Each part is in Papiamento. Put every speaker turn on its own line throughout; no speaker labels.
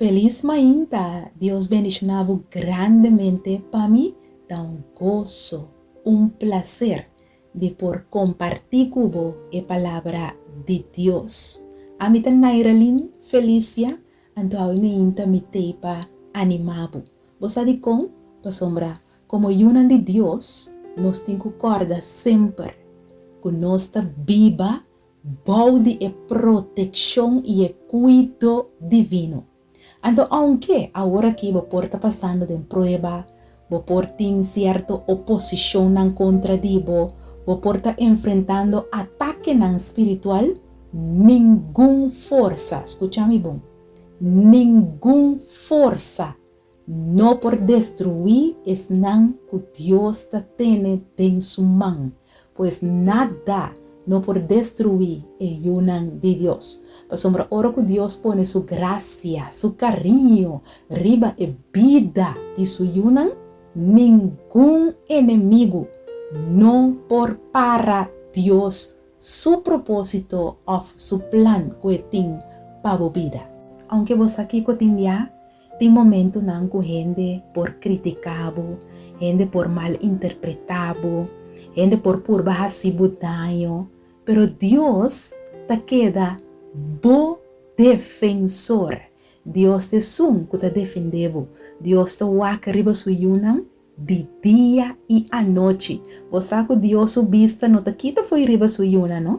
Felis mainta, Dios bendiciona bo grandemente, pa mi ta un goso, un placer di por comparti cu bo e palabra di Dios. Ami ta Nairalyn Felicia, anto awe mainta mi tey pa anima bo. Bo sa dicon? Pasobra como yunan di Dios nos tin cu corda semper cu nos ta biba bou di e protekshon i e kuido divino. Anto ounke aworakí bo por ta pasando den prueba, bo por tin sierto oposishonnan kontra di bo, bo por ta enfrentando atakenan spiritual, ningun forsa, skucha mi bon, ningun forsa No por destruí esnan ku Dios ta tene den su man, pues nada no por destruí e yunan di Dios. Pasobra ora ku Dios pone su grasia, su kariño riba e bida di su yunan, ningun enemigu no por para Dios su propósito òf su plan ku e tin pa bo bida. Ounke bo sa kiko tin bia, Tin momentunan ku hende por kritiká bo, hende por malinterpretá bo, hende por purba hasi bo daño, pero Dios ta keda bo defensor. Dios ta esun ku ta defendé bo. Dios ta wak riba su yunan Di dia i anochi. Bo sa ku Dios su bista no ta kita fo'i riba su yunan, no?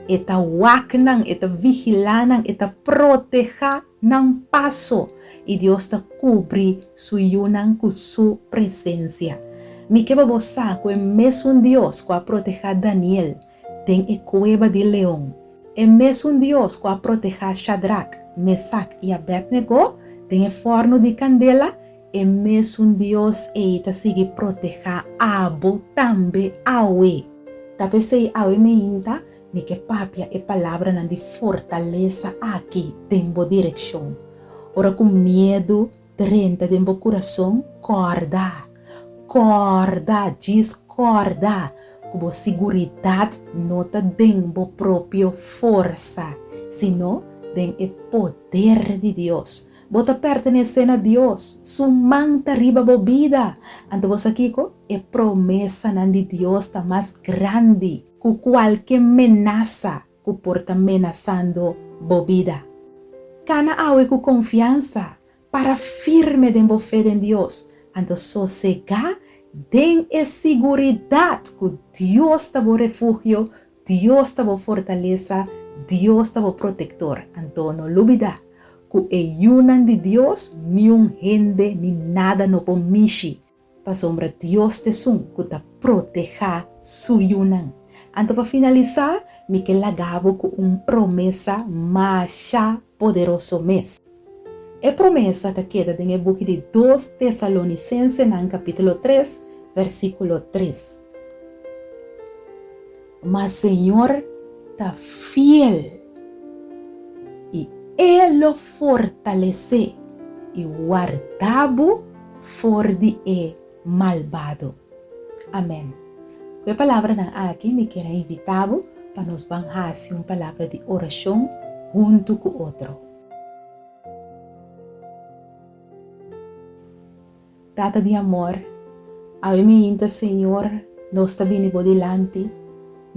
E ta wak nan, e ta vigilá nan, e ta protehá nan paso. I Dios ta kubri su yunan ku su presensia. Mi ke pa bo sa ku e mesun Dios ku a protehá Daniel den e kueba di leon, e mesun Dios ku a protehá Shadrak, Mesak i Abednego den e fòrnu di kandela, E mesun Dios ei ta sigui protehá abo tambe awe. Ta p'esei awe meinta mi ke papia e palabranan di fortalesa aki den bo direkshon. Ora ku miedu drenta den bo kurason, kòrda, kòrda, djis kòrda ku bo siguridat no ta den bo propio forsa, sino den e poder di Dios. Bo ta pertenesé na Dios, Su man ta riba bo bida. Anto bo sa kiko? E promesanan di Dios ta mas grandi ku kualke menasa ku por ta menasando bo bida. Kana awe ku konfiansa, para firme den bo fe den Dios, anto sosegá den e siguridat ku Dios ta bo refugio, Dios ta bo fortalesa, Dios ta bo protektor. Anto no lubidá ku e yunan di Dios niun hende ni nada no por mishi, pasobra Dios ta esun ku ta protehá su yunan. Anto pa finalisá, mi ke laga bo ku un promesa masha poderoso mes. E promesa ta keda den e buki di Dos Tesalonisensenan kapítulo tres, versíkulo tres. Ma Señor ta fiel, i E lo fortalesé i warda bo for di e malbado. Amèn. Ku e palabranan aki mi kier a invitá bo pa nos ban hasi un palabra di orashon huntu ku otro. Tata di amor, awe meinta Señor nos ta bini bo dilanti,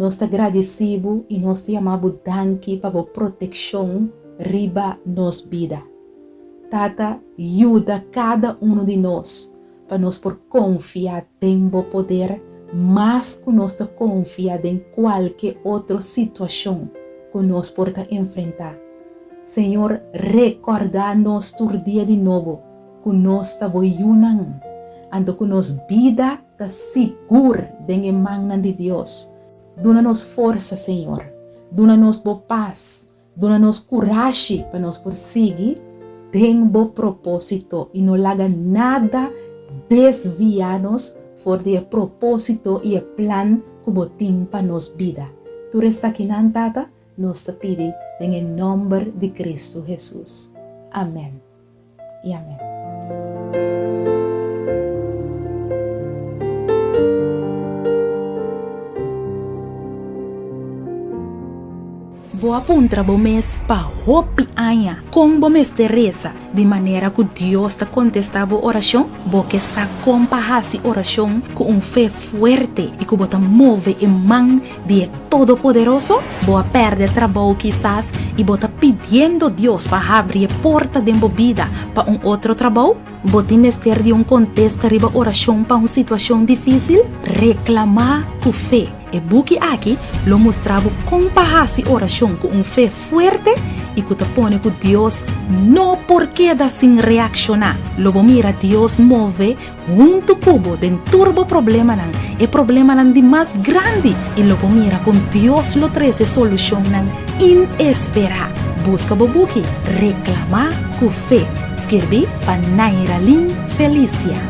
nos ta gradisí bo i nos ta yama bo danki pa bo protekshon riba nos bida. Tata, yuda kada unu di nos pa nos por konfia den bo poder mas ku nos ta konfia den kualke otro situashon ku nos por ta enfrentá. Señor, rekòrdá nos tur dia di nobo ku nos ta bo yunan, anto ku nos bida ta sigur den e mannan di Dios. Duna nos forsa, Señor. Duna nos bo pas. Duna nos kurashi pa nos por sigui den bo propósito i no laga nada desviá nos for di e propósito i e plan ku bo tin pa nos bida. Tur esakinan, Tata, nos ta pidi den e nòmber di Kristu Hesus. Amèn i amèn.
Bo.
Bo a puntra bo mes pa hopi aña kon bo mester resa di manera ku Dios ta kontestá bo orashon? Bo ke sa kon pa hasi orashon ku un fe fuerte i ku bo ta move e man di e Todopoderoso? Bo a pèrdè trabou kisas i bo ta pidiendo Dios pa habri e porta den bo bida pa un otro trabou? Bo tin mester di un kontesta riba orashon pa un situashon difísil? Reklamá ku fe! E buki aki lo mustra bo kon pa hasi orashon ku un fe fuerte i ku ta pone ku Dios no por keda sin reakshoná. Lo bo mira Dios move huntu ku bo den tur bo problemanan, e problemanan di mas grandi, i lo bo mira kon Dios lo trese solushonnan inesperá. Buska bo buki Reklamá ku Fe, skirbí pa Nairalyn Felicia.